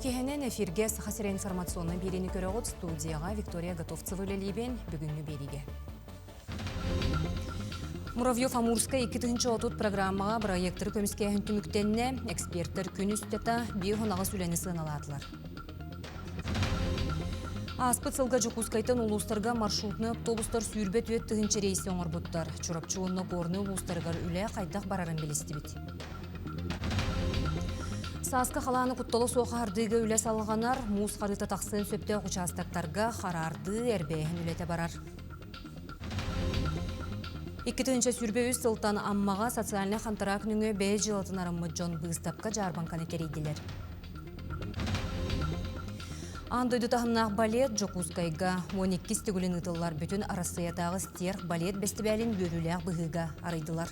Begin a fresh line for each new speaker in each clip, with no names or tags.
Үтүө киһинэн эфиргэ Саха сирэ информационнай биэриини көрөҕүт студияҕа Виктория Готовцева үлэлиибин бүгүҥҥү биэриигэ. Муравьев Амурскай 2030 программаҕа бырайыактары көмүскээһин түмүктэннэ, экспертэр күн устата 58 үлэни сыаналаатылар. Ааспыт сылга Дьокуускайтан улуустарга маршрутнай автобустар 24 000 рейси оҥорбуттар. Чурапчы уонна Горнай улуустарыгар үлэ хайдах барарын билистибит. Сааскы халааны куттала суох аһардыыга үлэ салҕанар, муус харыыта тахсыан сөптөөх учаастактарга хараардыы, эрбээһин үлэтэ барар. 2023 сылтан Аммаҕа социальнай хантараак нөҥүө бэйэ дьыалатын арыммыт дьон быыстапка-дьаарбаҥканы тэрийдилэр. Аан дойду таһымнаах балет Дьокуускайга 12 төгүлүн ыытыллар бүтүн Арассыыйатааҕы стерх балет бэстибээлин үөрүүлээх быһыыга арыйдылар.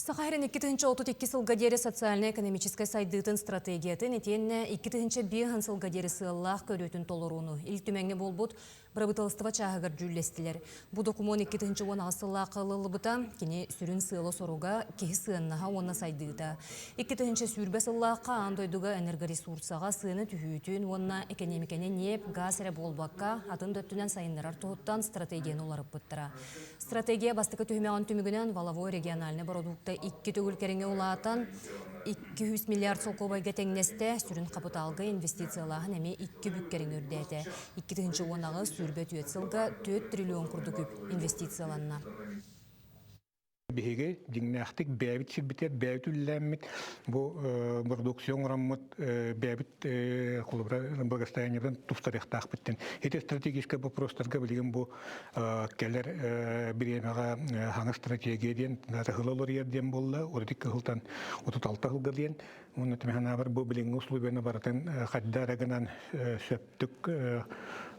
Саха сирин 2032 сылга диэри социальнай-экономическай сайдыытын стратегиятын итиэннэ 2005 сылга диэри сыаллаах көрүүтүн толорууну Ил Түмэҥҥэ буолбут Бырабыыталыстыба чааһыгар дьүүллэстилэр. Бу докумуон 2018 сыллаахха ылыллыбыта. Кини сүрүн сыала-соруга киһи сыаннаһа уонна сайдыыта. 2020 сыллаахха аан дойдуга энергоресурсаҕа сыана түһүүтүн уонна экэниэмикэни ньиэп, гаас эрэ буолбакка, атын да өттүнэн сайыннарар туһуттан стратегияны уларыппыттара. Стратегия бастакы түһүмэҕин түмүгүнэн валовой региональнай бородуукта икки төгүл кэриҥэ улаатан, 200 миллиард солкуобайга тэҥнэстэ, сүрүн хапытаалга инвестициялааһын эмиэ икки бүк кэриҥэ үрдээтэ. 2018 сүүрбэ сылга 4 триллион курдук үп инвестицияланна.
Биһиги дьиҥнээхтик бэйэбит сирбитигэр бэйэбит үлэлээммит бу бородууксуйа оҥороммут бэйэбит холобура благосостояниебытын тупсарыахтаахпыт диэн. Ити стратегическай вопростарга билигин бу кэлэр бириэмэҕэ хаҥа стратегия диэн ыһыла олоруйар диэн буолла. Урут кыһылтан 36 сылга диэн. Уонна тимэханаабар бу билиҥҥи условияны барытын хайда эрэ гынан сөптүк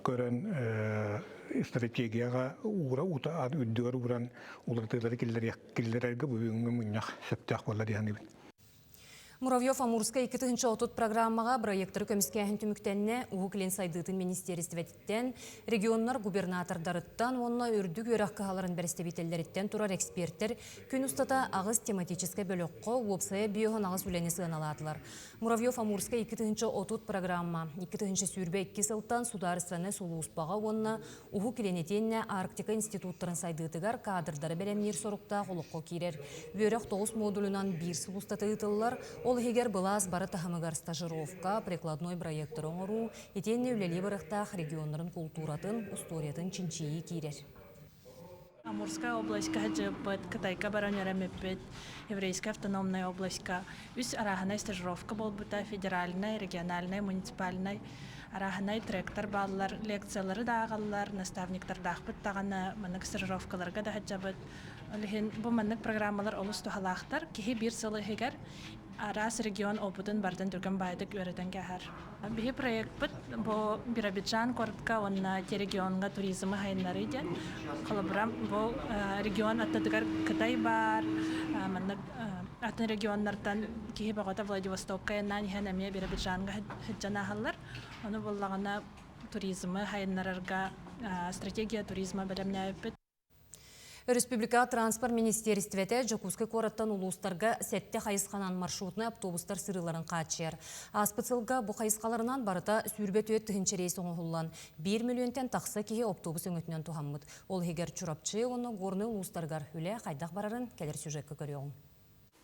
көрөн стратегияҕа уура ута үрдүгэр ууран уларытыылары киллэрэргэ бүгүҥҥү мунньах сөптөөх буолла дии саныыбын.
Муравьев Амурскай 2030 программаҕа бырайыактары көмүскээһин түмүктэннэ Уһук Илин сайдыытын министиэристибэтиттэн, регионнар губернатордарыттан уонна үрдүк үөрэх кыһаларын бэрэстэбиитэллэриттэн турар экспертэр күн устата аҕыс тематическай бөлөххө уопсайа 58 үлэни сыаналаатылар. Муравьев Амурскай 2030 программа 2022 сылтан судаарыстыбаннай сулууспаҕа уонна Уһук Илин итиэннэ Арктика институттарын сайдыытыгар кадрдары бэлэмниир соруктаах олоххо киирэр. Үөрэх тоҕус модулунан биир сыл устата ыытыллар, ол иһигэр былаас бары таһымыгар стажировка, прикладной проектары оҥоруу, итиэннэ үлэлии барыахтаах регионнарын култууратын, устуоруйатын чинчийии киирэр.
Амурская областька сылдьыбыппыт, Кытайга баран үөрэммиппит, Еврейская автономная областька үс арааһынай стажировка буолбута, федеральнай, региональнай, муниципальнай арааһынай тректор бааллар, лекциялары да ааҕаллар, наставниктардаахпыт даҕаны, маннык стажировкаларга да сылдьабыт. Ол иһин бу маннык программалар олус туһалаахтар. Киһи биир сыл иһигэр араас регион опытын барытын түргэн баайдык үөрэтэн кээһэр. Биһи проектпыт бу Биробиджан куоратка уонна те регионҥа туризмы сайыннарыы диэн. Холобура, бу регион аттытыгар Кытай баар, маннык атын регионнартан киһи бөҕөтө Владивостокка айаннаан иһэн эмиэ Биробиджанга сылдьан ааһаллар. Ону буоллаҕына туризмы сайыннарарга стратегия туризма бэлэмнээбиппит.
Өрөспүүбүлүкэҕэ транспорт министиэристибэтэ Дьокуускай куораттан улуустарга сэттэ хайысханан маршрутнай автобустар сырыыларын хааччыйар. Ааспыт сылга бу хайысхаларынан барыта 24 тыһыынча рейс оҥоһуллан, 1 мөлүйүөнтэн тахса киһи автобус өҥөтүнэн туһаммыт. Ол иһигэр Чурапчы уонна Горнай улуустарыгар үлэ хайдах барарын кэлэр сюжекка көрүөҕүҥ.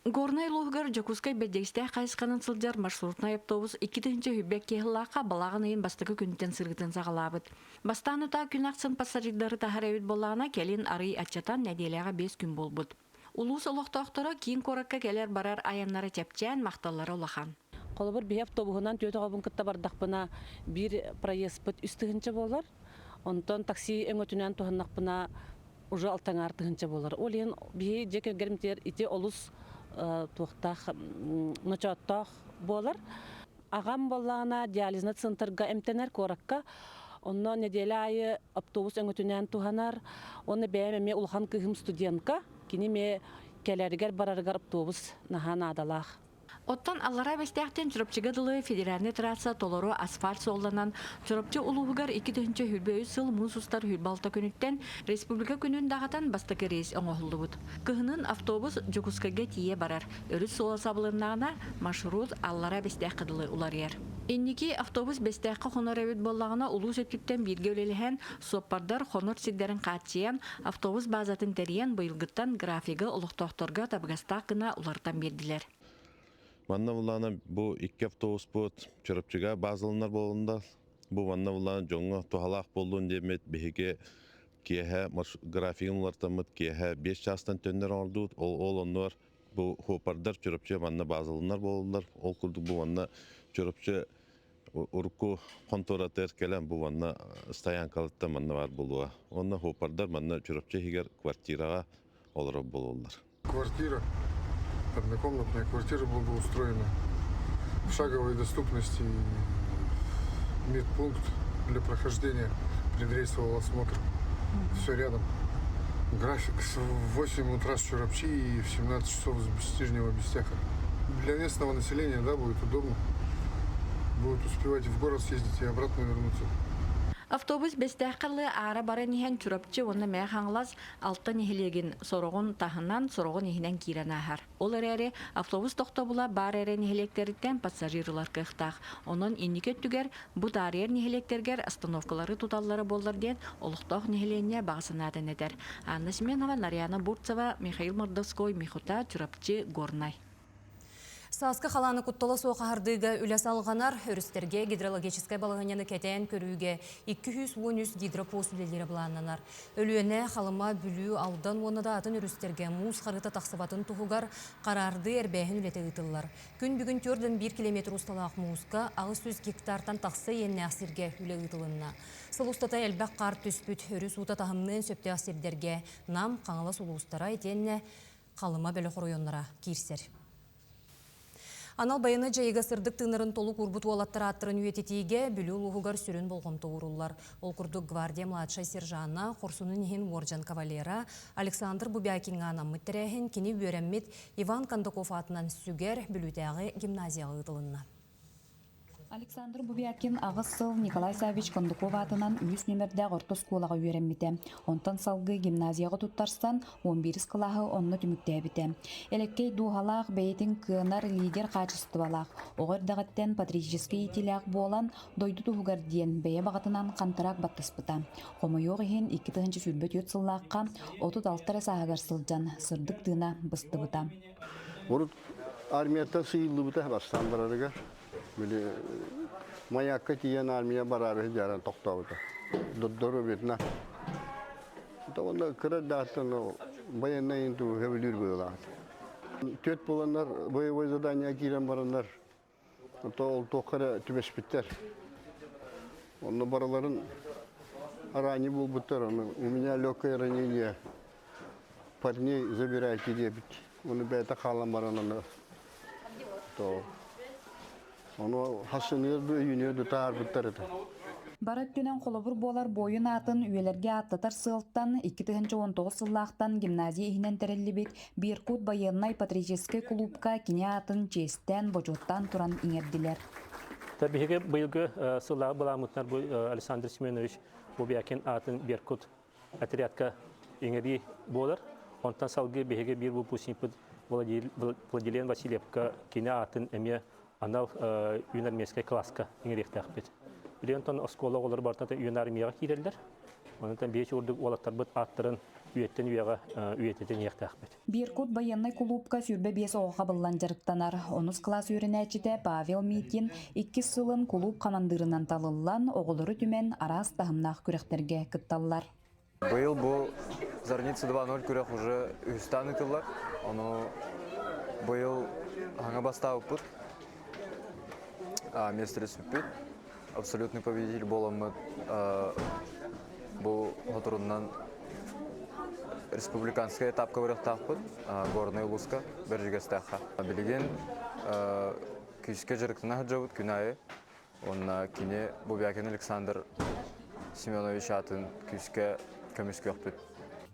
Горнай улууһугар Дьокуускай Бэрдьигэстээх хайысханан сылдьар маршрутнай автобус 2022 сыллаахха балаҕан ыйын бастакы күнүттэн сырыытын саҕалаабыт. Бастаан утаа күн ахсын пассажирдары таһар эбит буоллаҕына, кэлин арый аччатан нэдиэлэҕэ биэс күн буолбут. Улуус олохтоохторо киин куоракка кэлэр-барар айаннара чэпчээн, махталлара улахан.
Холобур, биһи автобуһунан түөрт оҕобун кытта бардахпына, биир проездпыт үс тыһыынча буолар. Онтон такси өҥөтүнэн туһаннахпына, уже алтаҥаар тыһыынча буолар. Ол иһин биһи дьиэ кэргэммитигэр ити олус туохтаах ночооттоох буолар. Аҕам буоллаҕына диализный центрга эмтэнэр куоракка. Онно нэдиэлэ аайы автобус өҥөтүнэн туһанар. Уонна бэйэм эмиэ улахан кыыһым студентка. Кини эмиэ кэлэригэр барарыгар автобус наһаа наадалаах.
Оттон Аллараа Бэстээхтэн Чурапчыга дылы федеральнай трасса толору асфальт суолланан, Чурапчы улууһугар 2023 сыл муус устар 26 күнүттэн Республика күнүн даҕатан бастакы рейс оҥоһуллубут. Кыһынын автобус Дьокуускайга тиийэ барар, өрүс суола сабылыннаҕына маршрут Аллараа Бэстээххэ дылы уларыйар. Инники автобус Бэстээххэ хонор эбит буоллаҕына, улуус өттүттэн бииргэ үлэлэһэн, суоппардар хонор сирдэрин хааччыйан, автобус базатын тэрийэн быйылгыттан графигы олохтоохторго табыгастаах гына уларытан биэрдилэр.
Манна буллаана бу икки автобуспут Чурапчыга базаланар буолунда. Бу манна буллаана дьоҥҥо туһалаах буоллун диэммит биһиги киэһэ графигын улартаммыт киэһэ 5 чаастан төннөр оҥордубут. Ол ол оннугар бу хуопардар Чурапчы манна базаланар буолаллар. Ол курдук бу манна Чурапчы урукку хонтуоратыгар кэлэн бу манна стоянкалыттан манна баар буолуо. Онно хуопардар манна Чурапчы иһигэр квартираҕа олорор буолаллар.
Квартира, однокомнатная квартира благоустроена. В шаговой доступности медпункт для прохождения предрейсового осмотра. Все рядом. График с 8 утра с Чурапчи и в 17 часов с Нижнего Бестяха. Для местного населения, да, будет удобно. Будет успевать в город съездить и обратно вернуться.
Автобус Бэстээххэ аара баран иһэн Чурапчы уонна Мэҥэ Хаҥалас Алта нэһилиэгин сороҕун таһынан, сороҕун иһинэн киирэн ааһар. Ол эрээри автобус тохтобула баар эрэ нэһилиэктэриттэн пассажир ылар кыахтаах. Онон инники өттүгэр бу таарыйар нэһилиэктэргэр остановкалары туталлара буоллар диэн олохтоох нэһилиэнньэ баҕа санаатын этэр. Анна Семенова, Нарьяна Бурцева, Михаил Мордовской, Михута, Чурапчы, Горнай.
Сааскы халааны куттала суох аһардыыга үлэ салҕанар, өрүстэргэ гидрологическай балаһыанньаны кэтээн көрүүгэ 213 гидропост үлэлиирэ былааннанар. Өлүөнэ, Халыма, Бүлүү, Алдан уонна да атын өрүстэргэ муус харыыта тахсыбатын туһугар хараардыы эрбээһин үлэтэ ыытыллар. Күн бүгүн 4,1 километр усталаах мууска 800 гектартан тахса иэннээх сиргэ үлэ ыытылынна. Сыл устата элбэх хаар түспүт, өрүс уута таһымныан сөптөөх сирдэргэ Нам, Хаҥалас улуустара итиэннэ Халыма бөлөх оройуоннара киирсэр. Анал байыаннай дьайыыга сырдык тыыннарын толук уурбут уолаттар ааттарын үйэтитиигэ Бүлүү улууһугар сүрүн болҕомто ууруллар. Ол курдук гвардия младшай сержана, хорсунун иһин уордьан кавалера Александр Бубякиҥҥа анаммыт тэрээһин кини үөрэммит Иван Кондаков аатынан сүгэр Бүлүүтээҕи гимназияҕа ыытылынна.
Александр Бубякин аҕыс сыл Николай Саввич Кондаков аатынан үһүс нүөмэрдээх орто оскуолаҕа үөрэммитэ. Онтон салгыы гимназияҕа туттарсан, 11 кылааһы онно түмүктээбитэ. Элэккэй дууһалаах, бэйэтин кыанар лидер хаачыстыбалаах, оҕо эрдэҕиттэн патриотическай иитиилээх буолан, дойду туһугар диэн бэйэ баҕатынан хантараак баттаспыта. Хомойуох иһин, 2024 сыллаахха 36 эрэ сааһыгар сылдьан, сырдык тыына быстыбыта.
Урут армияттан сыыйыллыбыта бастаан барарыгар. Били маякка тиийэн армия бараары дьааран тохтообута. Дордору Вьетнам. Онно кыра дааттан военный инту хөбүлүүр быылаах. Түөрт буоланнар боевой задание киирэн бараннар то ол туохха эрэ түбэспиттэр. Онно барыларын ранее булбуттар. У меня легкое ранение. Парней забирайте диэбит. Ону бэйэтэ хаалан баран аны то ону хасыныыр ду өйүнүөр ду таарбыттар этэ.
Бары өттүнэн холобур буолар буойун аатын үйэлэргэ ааттатар сыалтан 2019 сыллаахтан гимназия иһинэн тэриллибит Беркут байыаннай патриотическай кулуупка кини аатын чиэстээн, бочуоттаан туран иҥэрдилэр.
Биһиги быйылгы сыллааҕы былааммытынан бу Александр Семенович Бубякин аатын Беркут отрядка иҥэрии буолар. Онтон салгыы биһиги биир выпускникпыт Владилен Васильевка кини аатын эмиэ анал юнармейскай класска иҥэриэхтээхпит. Билигин онтон оскуола оҕолоро барыта юнармияҕа киирэллэр. Онтон биэс урдук уолаттарбыт ааттарын үйэттэн үйэҕэ үйэтитэн иһиэхтээхпит.
Беркут байыаннай кулуупка 25 оҕо хабыллан дьарыктанар. Онус кылаас үөрэнээччитэ Павел Митин иккис сылын кулууп хамандыырынан талыллан, оҕолору түмэн араас таһымнаах күрэхтэргэ кытталлар.
Быйыл бу Зарница 2.0 күрэх уже үһүстээн ыытыллар. Ону быйыл хаҥа бастаабыппыт. Миэстэлэ сүппүт. Абсолютный победитель буоламмыт бу хоторунан республиканскай этапка барыахтаахпыт Горнай улууска Бэрдьигэстээххэ. Билигин күүскэ дьарыктана сылдьабыт күн аайы. Уонна кини Бубякин Александр Семенович аатын күүскэ көмүскүөхпүт.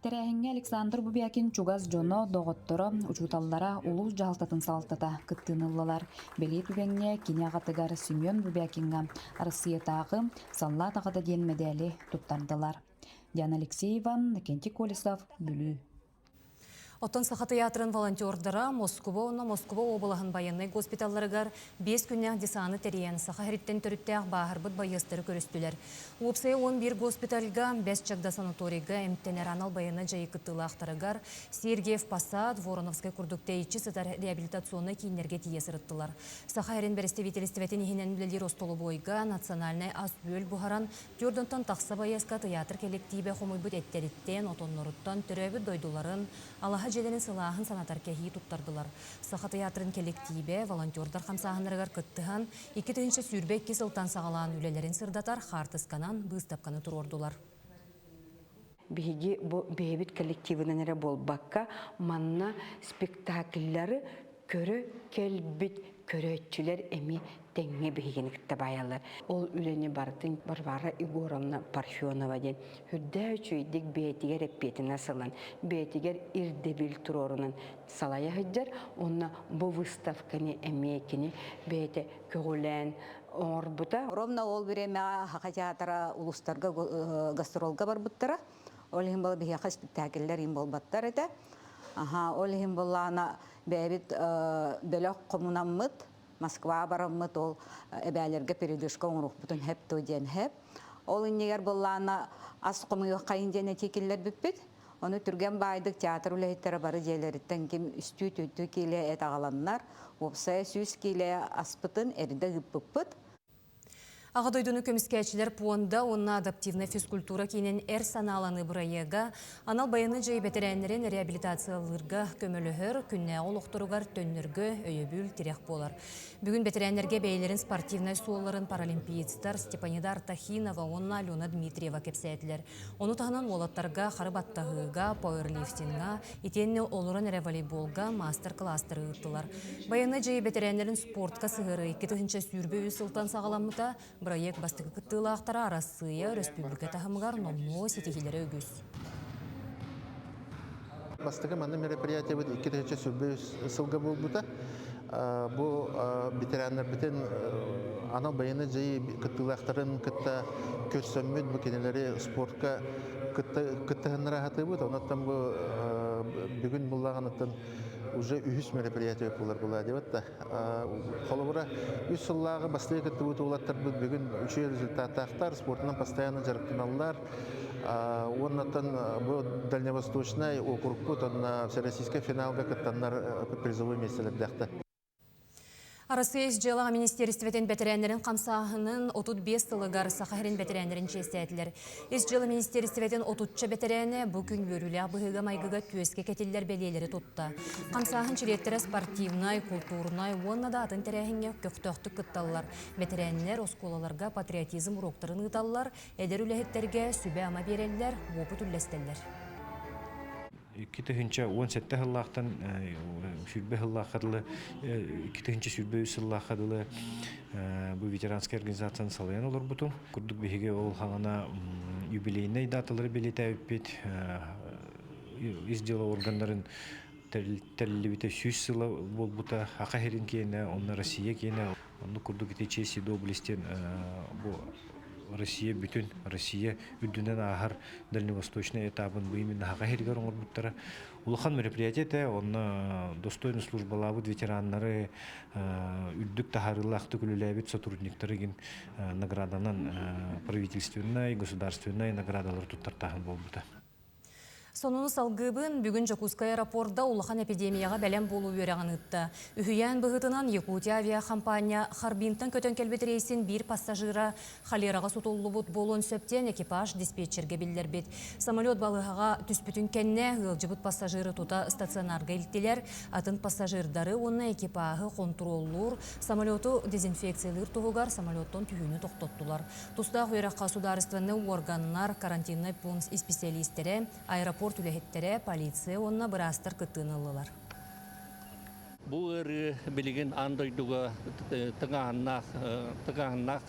Тэрээһиҥҥэ Александр Бубякин чугас дьоно, доҕотторо, учууталлара, улуус дьаһалтатын салалтата кыттыыны ыллылар. Бэлиэ түгэҥҥэ кини аҕатыгар Семен Бубякиҥҥа Арассыыйатааҕы «Саллаат аҕата» диэн мэдээли туттардылар. Диана Алексеева, Накентий Колесов, Бүлүү.
Оттон Саха тыйаатырын волонтердара Москуба уонна Москуба уобалаһын байыаннай госпиталларыгар биэс күннээх десаны тэрийэн Саха сириттэн төрүттээх бааһырбыт байыастары көрүстүлэр. Уопсайа 11 госпитальга, Бэс Чагда санаторийга эмтэнэр анал байыаннай дьайыы кыттыылаахтарыгар Сергиев Посад, Вороновскай курдук тэйиччи сытар реабилитационнай кииннэргэ тиийэ сырыттылар. Саха сирин бэрэстэбиитэлистибэтин иһинэн үлэлиир остолобуойга национальнай ас-үөл буһаран Түөрдонтон тахса байыаска тыйаатыр кэлэктиибэ хомуйбут эттэриттэн, отонноруттан, төрөөбүт дойдуларын, алаһа дьиэлэрин сылааһын санатар кэһии туттардылар. Саха тыйаатырын кэлэктиибэ волонтердар хамсааһыннарыгар кыттыһан, 2022 сылтан саҕалаан үлэлэрин сырдатар хаартысканан быыстапканы туруордулар.
Биһиги бу бэйэбит коллективынан эрэ буолбакка, манна спектакльлары көрө кэлбит көрөөччүлэр эмиэ тэҥҥэ биһигини кытта баайаллар. Ол үлэни барытын Варвара Егоровна Парфенова диэн үрдээх үчүгэйдик бэйэтигэр эппиэтинэс ылан, бэйэтигэр ирдэбил туруорунан салайа сылдьар. Уонна бу выставканы эмиэ кини бэйэтэ көҕүлээн оҥорбута.
Ровно ол бириэмэҕэ Саха театра улуустарга гастролга барбыттара. Ол иһин буола биһиэхэ спектакльлэр иһин буолбаттар этэ. Аха, ол иһин буоллаҕына бэйэбит бөлөх хомунаммыт, Москва бараммыт ол эбээлэргэ передышка оҥоруохпутун хэп дуо диэн хэп. Ол иннигэр буоллаҕына ас хомуйуоххайын диэн этии киллэрбиппит. Ону түргэн баайдык театр үлэһиттэрэ бары дьиэлэриттэн ким үстүү-түөртүү киилэ эт аҕаланнар, уопсайа 100 киилэ аспытын эрдэ ыыппыппыт.
Аҕа дойдуну көмүскээччилэр пуонда уонна адаптивнай физкультура киинин эр санааланыы бырайыага анал байыаннай дьайыы бэтэрээннэрин реабилитациялыырга көмөлөһөр, күннээҕи олохторугар төннөргө өйөбүл, тирэх буолар. Бүгүн бэтэрээннэргэ бэйэлэрин спортивнай суолларын паралимпиецтар Степанида Артахинова уонна Алена Дмитриева кэпсээтилэр. Ону таһынан уолаттарга хары баттаһыыга, пауэрлифтиҥҥа, итиэннэ олорон эрэ волейболга маастар-кылаастары ыыттылар. Байыаннай дьайыы бэтэрээннэрин спортка сыһыарыы 2023 сылтан саҕаламмыта. Бырайыак бастакы кыттыылаахтара Арассыыйа, өрөспүүбүлүкэ таһымыгар номнуо ситиһиилэрэ үгүс.
Бастакы манна мероприятиебыт 2023 сылга буолбута. Бу ветераннарбытын анал байыаннай дьайыы кыттыылаахтарын кытта көрсөммүт, бу кинилэри спортка кыттыһыннара сатыыбыт. Онон бу бүгүн буллаҕыныттан уже үһүс мероприятие буолар була диэбит да. Холобура, үс сыллааҕы бастакы кыттыбыт уолаттарбыт бүгүн үчүгэй результаттаахтар, спортунан постоянно дьарыктаналлар. Уоннаттан бу Дальневосточнай округпут онно Всероссийскай финалга кыттаннар призовой миэстэлэрдээхтэр.
Арассыыйа Ис дьыалаҕа министиэристибэтин бэтэрээннэрин хамсааһынын 35 сылыгар Саха сирин бэтэрээннэрин чиэстээтилэр. Ис дьыала министиэристибэтин отучча бэтэрээнэ бу күн үөрүүлээх быһыыга-майгыга түөскэ кэтиллэр бэлиэлэри тутта. Хамсааһын чилиэттэрэ спортивнай, култуурунай уонна да атын тэрээһиҥҥэ көхтөөхтүк кытталлар. Бэтэрээннэр оскуолаларга патриотизм уруоктарын ыыталлар, эдэр үлэһиттэргэ сүбэ-ама биэрэллэр, уопут үллэстэллэр.
2017 сыллаахтан сүүрбэ сыллаахха дылы 2023 сыллаахха дылы бу ветеранскай организацияны салайан олорбутум. Курдук биһиги ол хаҥана юбилейнай даталары бэлиэтээбиппит ис дьыала органнарын тэриллибитэ 100 сыла буолбута Аха сирин киэнэ, онно Россия киэнэ Оннук курдук ити честь и доблесть диэн бу Россия бүтүн Россия үрдүнэн ааһар дальневосточный этабын бу именно Саха сиригэр оҥорбуттара. Улахан мероприятие этэ, онно достойно службалаабыт ветераннары, үрдүк таһаарыылаахтык үлэлээбит сотрудниктары игин награданан правительственнай, государственнай наградалары туттартааһын буолбута.
Сонуну салгыыбын. Бүгүн Дьокуускай аэропорда улахан эпидемияҕа бэлэм буолуу үөрэҕин ыытта. Үһүйээн быһыытынан Якутия авиахампаанньа Харбинтан көтөн кэлбит рейсин биир пассажира холераҕа сутуллубут буолуон сөп диэн экипаж диспетчергэ биллэрбит. Самолет балыыһаҕа түспүтүн кэннэ ыалдьыбыт пассажиры тута стационарга илтилэр. Атын пассажирдары уонна экипаһы хонтуруоллуур, самолету дезинфекциялыыр туһугар самолеттан түһүүнү тохтоттулар. Тустаах үөрэххэ судаарыстыбаннай уорганнар, карантиннай пункт исписэлиистэрэ, аэропорт үлэһиттэрэ, полиция уонна быраастар кыттыыны ыллылар.
Бу ыарыы билигин аан дойдуга тыҥааһыннаах тыҥааһыннаах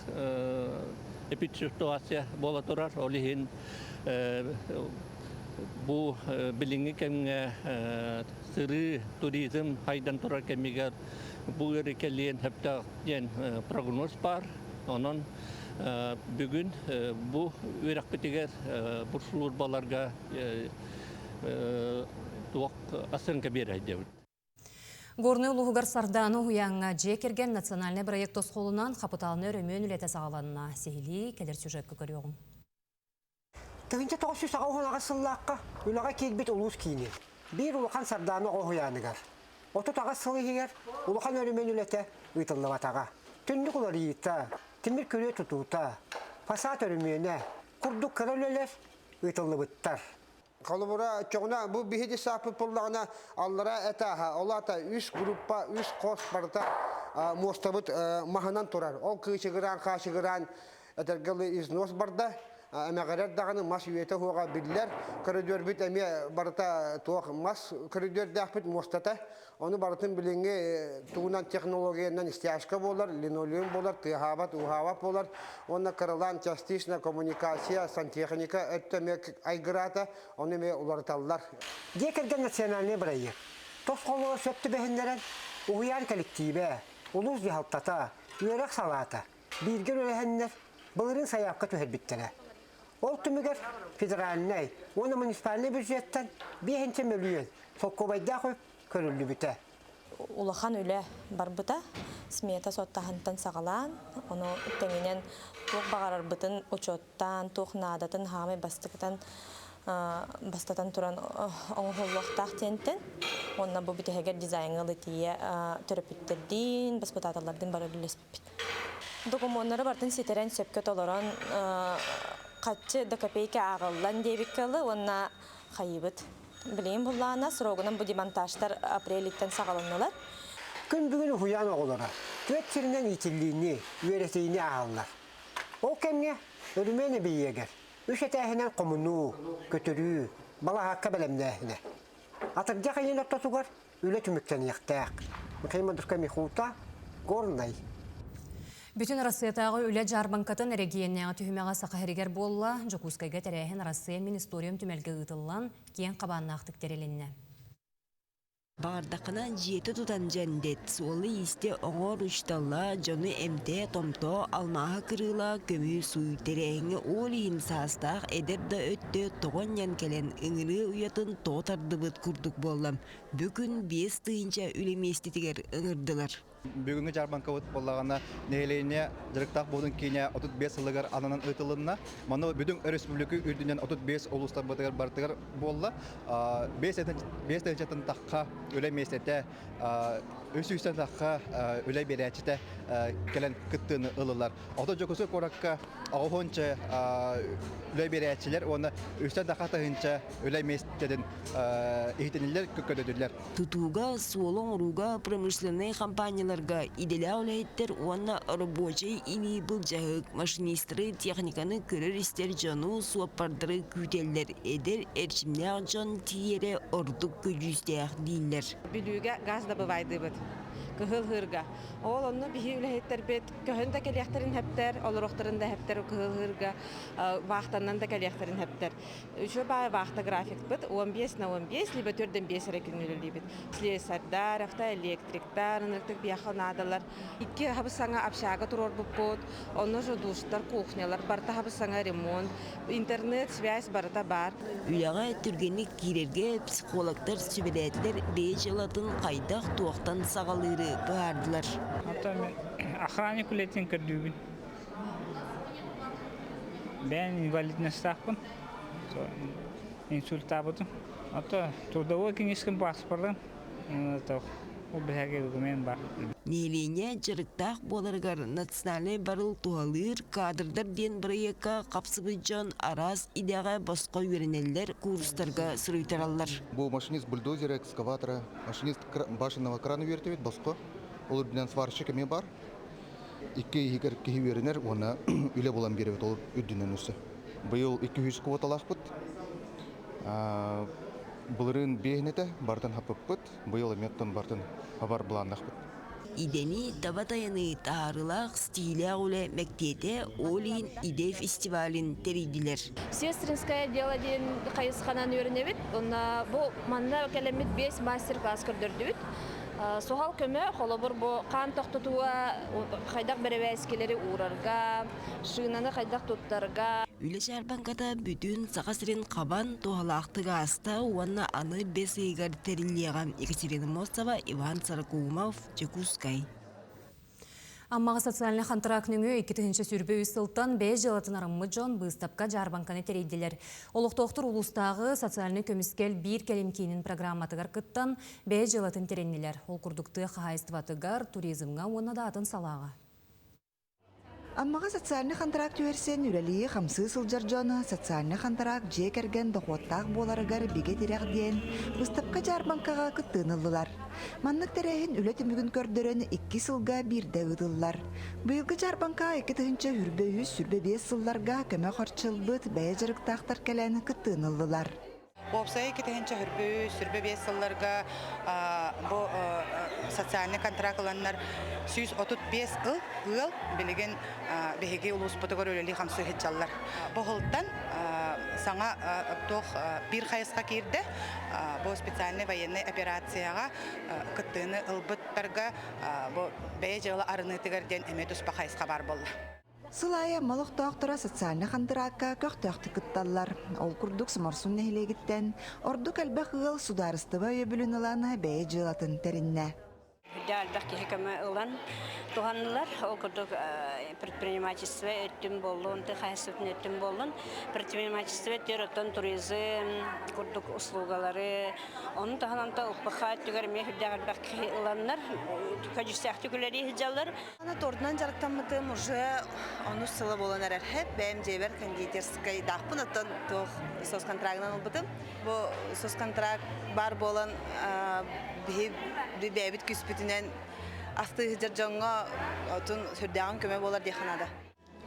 эпидситуация буола турар. Ол иһин Бу билиҥҥи кэмҥэ сырыы, туризм хайдан турар кэмигэр бу ыарыы кэлиэн сөптөөх диэн прогноз баар. Онон бүгүн бу үөрэхпитигэр бу службаларга туох оценка биэрэр диэбит.
Горнай улууһугар Сардаана уһуйааҥҥа дьиэ кэргэн национальнай бырайыак тосхолунан хапытаалынай өрөмүөн үлэтэ саҕаланна. Сиһилии кэлэр сюжекка көрүөҕүҥ.
1998 сыллаахха үлэҕэ киирбит улуус киинин биир улахан Сардаана оҕо уһуйааныгар 38 сыл иһигэр улахан өрөмүөн үлэтэ ыытыллыбатаҕа. Түннүк уларыйыыта, тимир күрүө тутуута, фасад өрөмүөнэ курдук кыра үлэлэр ыытыллыбыттар.
Холобура, чоҕуна бу биһиги сааппыт буоллаҕына аллара этааһа, ол аата үс группа, үс хос барыта муостабыт маһынан турар. Ол кыычыгыраан-хаачыгыраан этэргэ износ барда. Эмэҕирэр даҕаны мас үйэтэ уһуоҕа биллэр. Көрүдүөрбүт эмиэ барыта туох мас көрүдүөрдээхпит муостата. Ону барытын билиҥҥи тугунан технологиянан стяжка буолар, линолеум буолар, тыаһаабат, ууһаабат буолар. Уонна кыралаан частично коммуникация, сантехника өттө эмиэ айгыраата, ону эмиэ уларыталлар.
Дьиэ кэргэн национальнай бырайыак. Тосхолугар сөп түбэһиннэрэн, уһуйаан кэлэктиибэ, улуус дьаһалтата, үөрэх салаата бииргэ үлэлэһэннэр былырыын сайаапка түһэрбиттэрэ. Ол түмүгэр федеральнай уонна муниципальнай бюджеттан биэһинчэ мөлүйүөн солкуобайдаах үп көрүллүбүтэ.
Улахан үлэ барбыта. Смета суоттаһынтан саҕалаан, ону тэҥинэн туох баҕарарбытын учуоттаан, туох наадатын хаамай бастакытан бастатан туран оҥоһуллуохтаах диэнтэн уонна бу бүтэһигэр дизайҥа ылытыйа төрөппүттэрдиин, баспытааталлардыын бары үлэлэспиппит. Докумуоннары барытын ситэрэн сөпкө толорон хаччы да копейка ааҕыллан диэбиккэ ылы уонна хайыыбыт. Билигин буллаҕына срогунан бу демонтажтар апрелиттэн саҕаланнылар.
Күн бүгүн уһуйаан оҕолоро түөрт сиринэн иитиллиини, үөрэтиини ааһаллар. Ол кэмҥэ өрүмүөн эбийиэгэр үс этээһинэн хомунуу, көтүрүү, балаһаакка бэлэмнээһинэ. Атырдьах ыйын ортотугар үлэ түмүктэниэхтээх. Михаил Мандушка Михута, Горнай.
Бүтүн Арассыйатааҕы үлэ дьаарбаҥкатын эрэгийиэннээҕи түһүмэҕэ Саха сиригэр буолла. Дьокуускайга тэрээһин Арассыйа мин историям түмэлгэ ыытыллан, киэҥ хабааннаахтык тэрилиннэ.
Баҕардаххына дьиэтэ тутан дьэндэт, суолу-иистэ оҥор учууталла, дьону эмтээ, томтоо, алмааһы кырыыла, көмүс сууй тэрээһиҥҥэ ол иһин саастаах эдэр да өттө тоҕо анньан кэлэн ыҥырыа уйатын тоҕо тардыбыт курдук буолла. Бүгүн 5000 үлэ миэстэтигэр ыҥырдылар.
Бүгүҥҥү дьаарбаҥкабыт буоллаҕына, нэһилиэнньэ дьарыктаах буолуутун киинэ 35 сылыгар ананан ыытылынна. Маны бүтүн өрөспүүбүлүкэ үрдүнэн 35 улуустарбытыгар барытыгар буолла. 5 тыһыынчаттан тахха үлэ миэстэтэ, үс сүүстэн тахха үлэ биэрээччитэ кэлэн кыттыыны ыллылар. Ото Дьокуускай куоракка оҕоһуонча үлэ биэрээччилэр уонна үстэн тахха тыһыынча үлэ миэстэтин иһитиниллэр, көтөтүллэр.
Тутууга, суолу оҥорууга промышленнай компанияларга идэлээх үлэһиттэр уонна рабочай илии былдьаһык машинистары, техниканы көрөр-истэр дьону, суоппардары күүтэллэр. Эдэр эрчимнээх дьон тиийэрэ ордук көдьүүстээх дииллэр.
Бүлүүгэ газ добывайдыыбыт. Кыһыл Һыырга. Ол онно биһи үлэһиттэрбит көһөн да кэлиэхтэрин хэптэр, олоруохтарын да хэптэр Кыһыл Һыырга вахтаннан да кэлиэхтэрин хэптэр. Үчүгэй баай вахта графикпыт 15 на 15, либо 4-5 эрэ күн үлэлиибит. Слесарьдар, автоэлектриктар, ынырыктык биһиэхэ наадалар. Икки хабыс-саҥа общага туруорбуппут, онно же душтар, кухнялар, барыта хабыс-саҥа ремонт, интернет, связь барыта баар.
Үлэҕэ түргэнник киирэргэ психологтар сүбэлээтилэр, бэйэ дьыалатын хайдах туохтан саҕалыыры быһаардылар.
Оттон охранник үлэтин көрдүүбүн. Бэйэм инвалидностаахпын, инсультаабытым. Ото трудовой книжкам паспорым, ол биһиги документ бар.
Нэһилиэнньэ дьарыктаах буоларыгар национальнай барыл туһалыыр кадрдар диэн бырайыакка хапсыбыт дьон араас идэҕэ босхо үөрэнэллэр, курстарга суруйтараллар.
Бу машинист бульдозера, экскаватора, машинист башенного крана үөртэбит босхо. Ол үрдүнэн сварщик эмиэ бар. Икки иһигэр киһи үөрэнэр уонна үлэ булан биэрэбит ол үрдүнэн өссө. Быйыл 200 квоталаахпыт. Былырыын биэһин этэ, бартын хаппыппыт. Быйыл эмиэ оттон бартын хабар былааннаахпыт.
Идэни таба тайаныы таһаарыылаах стилээх үлэ мэктиэтэ ол иһин идэ фестивалын тэрийдилэр.
Сестринское дело диэн хайысханан үөрэнэбит. Онно бу манна кэлэммит биэс мастер-класс көрдөрдүбүт. Суһал көмө, холобур, бу хаан тохтотууга хайдах бэрэбээскилэри уурарга, шинаны хайдах туттарга.
Үлэ дьаарбаҥката бүтүн Саха сирин хабан туһалаахтык ааста уонна аны бэс ыйыгар тэриллиэҕэ. Екатерина Мостова, Иван Сорокоумов, Дьокуускай.
Аммаҕа социальнай хантараак нөҥүө 2023 сылтан бэйэ дьыалатын арыммыт дьон быыстапка-дьаарбаҥканы тэрийдилэр. Олохтоохтор улуустааҕы социальнай көмүскэл биир кэлим киинин программатыгар кыттан, бэйэ дьыалатын тэриннилэр. Ол курдук тыа хаһаайыстыбатыгар, туризмҥа уонна да атын салааҕа.
Аммаҕа социальнай хантараак түһэрсэн үлэлии-хамсыы сылдьар дьон социальнай хантараак дьиэ кэргэн дохуоттаах буоларыгар бигэ тирэх диэн быыстапка-дьаарбаҥкаҕа кыттыыны ыллылар. Маннык тэрээһин үлэ түмүгүн көрдөрөн икки сылга биирдэ ыытыллар. Быйылгы дьаарбаҥкаҕа 2023-25 сылларга көмө харчы ылбыт бэйэ дьарыктаахтар кэлэн кыттыыны ыллылар.
Уопсайа 2023-25 сылларга бу социальный контракт ыланнар 135 ыл ыал билигин биһиги улууспутугар үлэлии-хамсыы сылдьаллар. Бу сылтан саҥа туох биир хайысха киирдэ. Бу специальный военный операцияҕа кыттыыны ылбыттарга бу бэйэ дьыала арыныытыгар диэн эмиэ туспа хайысха баар буолла.
Сыл аайы Амма олохтоохторо социальнай хантыраакка көхтөөхтүк кытталлар. Ол курдук Соморсун нэһилиэгиттэн ордук элбэх ыал судаарыстыба өйөбүлүн ылан бэйэ дьыалатын тэриннэ.
Үрдэ элбэх киһи көмө ылан туһаннылар. Ол курдук предпринимательство өттүн буоллун, тыа хаһаайыстыбатын өттүн буоллун. Предпринимательство өттүгэр оттон туризм курдук услугалары, Ону таһынан та ЛПХ өттүгэр эмиэ үрдээх элбэх киһи ыланнар, көдьүүстээхтик үлэлии сылдьаллар.
Аны тордунан дьарыктаммытым уже онус сыла буолан эрэр. Хэп бэйэм дьиэбэр кондитерскайдаахпын, оттон туох соцконтрагынан ылбытым. Бу соцконтракт баар буолан биһи бэйэбит күүспүтүнэн астыы сылдьар дьоҥҥо отун сүрдээҕин көмө буолар диэххэ наада.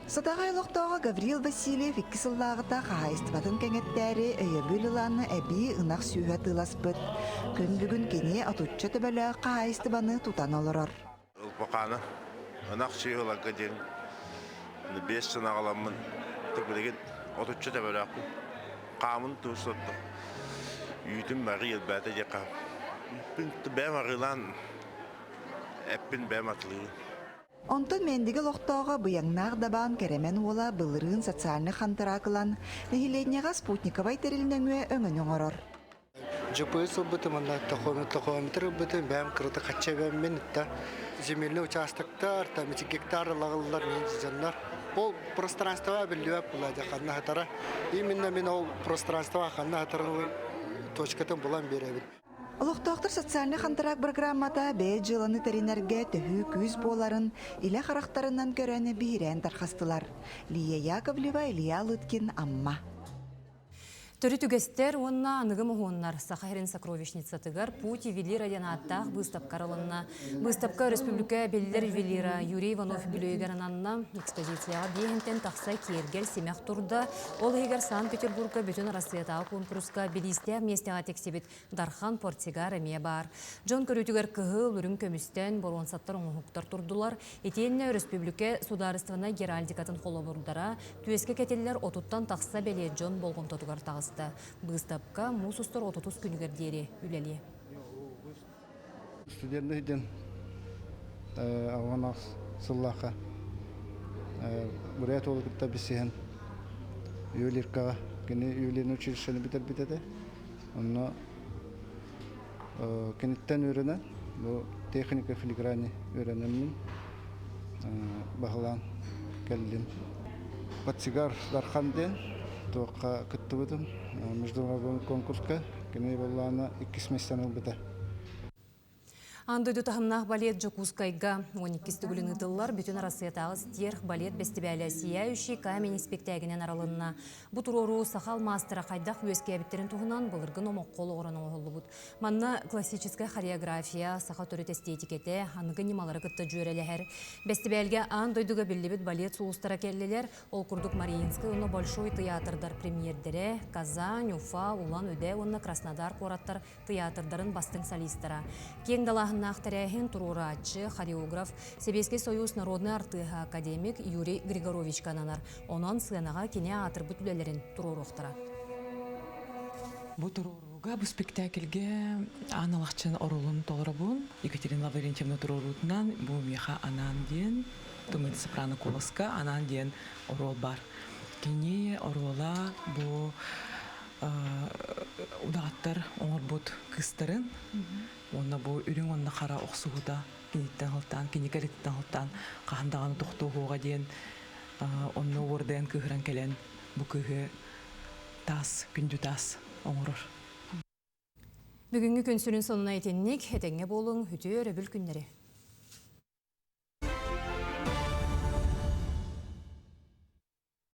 Сатаҕай олохтооҕо Гаврил Васильев икки сыллааҕыта хаһаайыстыбатын кэҥэттээри өйөбүл ылан эбии ынах сүөһү атыыласпыт. Күн бүгүн кини отучча төбөлөөх хаһаайыстыбаны тутан олорор.
Ылбакааны ынах сүөһү ыларга диэн биэс сынаҕаламмын билигин отучча төбөлөөхпүн. Хаамын туустаттым. Үүтүм бары елбээтэ диэххэ. Бэйэм арыылаан эппин бэйэм атылыыбын.
Онтон Мээндиги олохтооҕо Быйаҥнаах Дабаан Кэрэмэн уола былырыын социальнай хантараак ылан, нэһилиэнньэҕэ спутниковай тэрил нөҥүө өҥөнү оҥорор.
GPS ылбытым уонна тахометр ылбытым, бэйэм кырата хачча эбэммин да земельный участоктар, там эти гектар ылаҕыллар, дьоннор. Ол пространство биллибэт була дьэ ханна хатара. Именно мин ол пространство ханна хатарын точкатын булан биэрэбин.
Олохтоохтор социальнай хантараак бырагыраамата бэйэ дьыаланы тэринэргэ төһүү күүс буоларын илэ харахтарынан көрөн биһирээн тархастылар. Лия Яковлева, Илья Лыткин, Амма.
Төрүт үгэстэр уонна аныгы моһуоннар Саха сирин сокровищницатыгар Путь ювелира диэн ааттаах быыстапка арылынна. Быыстапка өрөспүүбүлүкэ биллэр ювелира Юрий Иванов үбүлүөйүгэр ананна. Экспозицияҕа биэһинтэн тахса киэргэл симэх турда. Ол иһигэр Санкт-Петербурга бүтүн Арассыыйатааҕы куонкуруска бириистээх миэстэҕэ тиксибит Дархан портсигар эмиэ баар. Дьон көрүүтүгэр кыһыл, үрүҥ көмүстэн, боруонсаттар оҥоһуктар турдулар. Итиэннэ өрөспүүбүлүкэ судаарыстыбаннай геральдикатын холобурдара, түөскэ кэтиллэр отуттан тахса бэлиэ дьон болҕомтотугар таҕыста. Быыстапка муус устар отутус күнүгэр диэри үлэлиэ.
Студенный диэн алҕанах сыллаахха бурят уолу кытта билсиһэн ювелиркаҕа кини ювелирный училищены бүтэрбит этэ. Онно киниттэн үөрэнэн бу техника филиграни үөрэнэммин баһылаан кэллим. Портсигар Дархан диэн туохха кыттыбытым международный конкурска кини буоллаҕына иккис миэстэни ылбыта.
Аан дойду таһымнаах балет Дьокуускайга 12 төгүлүн ыытыллар Бүтүн Арассыйатааҕы стерх балет бэстибээлэ «Сияющий камень» испиктээгинэн арылынна. Бу туруоруу саха алмаастара хайдах үөскээбиттэрин туһунан былыргы номоххо олоҕуран оҥоһуллубут. Манна классическай хореография, саха төрүт эстетикэтэ, аныгы ньымалары кытта дьүөрэлэһэр. Бэстибээлгэ аан дойдуга биллибит балет сулустара кэллилэр. Ол курдук Мариинскай уонна Большой тыйаатырдар премьердэрэ, Казань, Уфа, Улан-Удэ уонна Краснодар куораттар тыйаатырдарын бастыҥ солистара. Киэҥ далааһыннаах далааһыннаах тэрээһин туруорааччы, хореограф, Сэбиэскэй Союз народнай артыыһа академик Юрий Григоровичка ананар. Онон сыанаҕа кини аатырбыт үлэлэрин туруоруохтара.
Бу туруорууга, бу спектакльгэ Аан Алахчын оруолун толоробун. Екатерина Лаврентьевна туруоруутунан бу миэхэ анаан диэн Туман сопрано куоласка анаан диэн оруол бар. Кини оруола бу удаҕаттар оҥорбут кыыстарын уонна бу үрүҥ уонна хара охсуһуута киниттэн сылтаан, кини кэлиттэн сылтаан хаһан даҕаны тохтуоһуоҕа диэн онно уордайан кыыһыран кэлэн бу кыыһы таас, күндү таас оҥорор.
Бүгүҥҥү күн сүрүн сонуна итинник, этэҥҥэ буолуҥ, үтүө өрөбүл күннэри.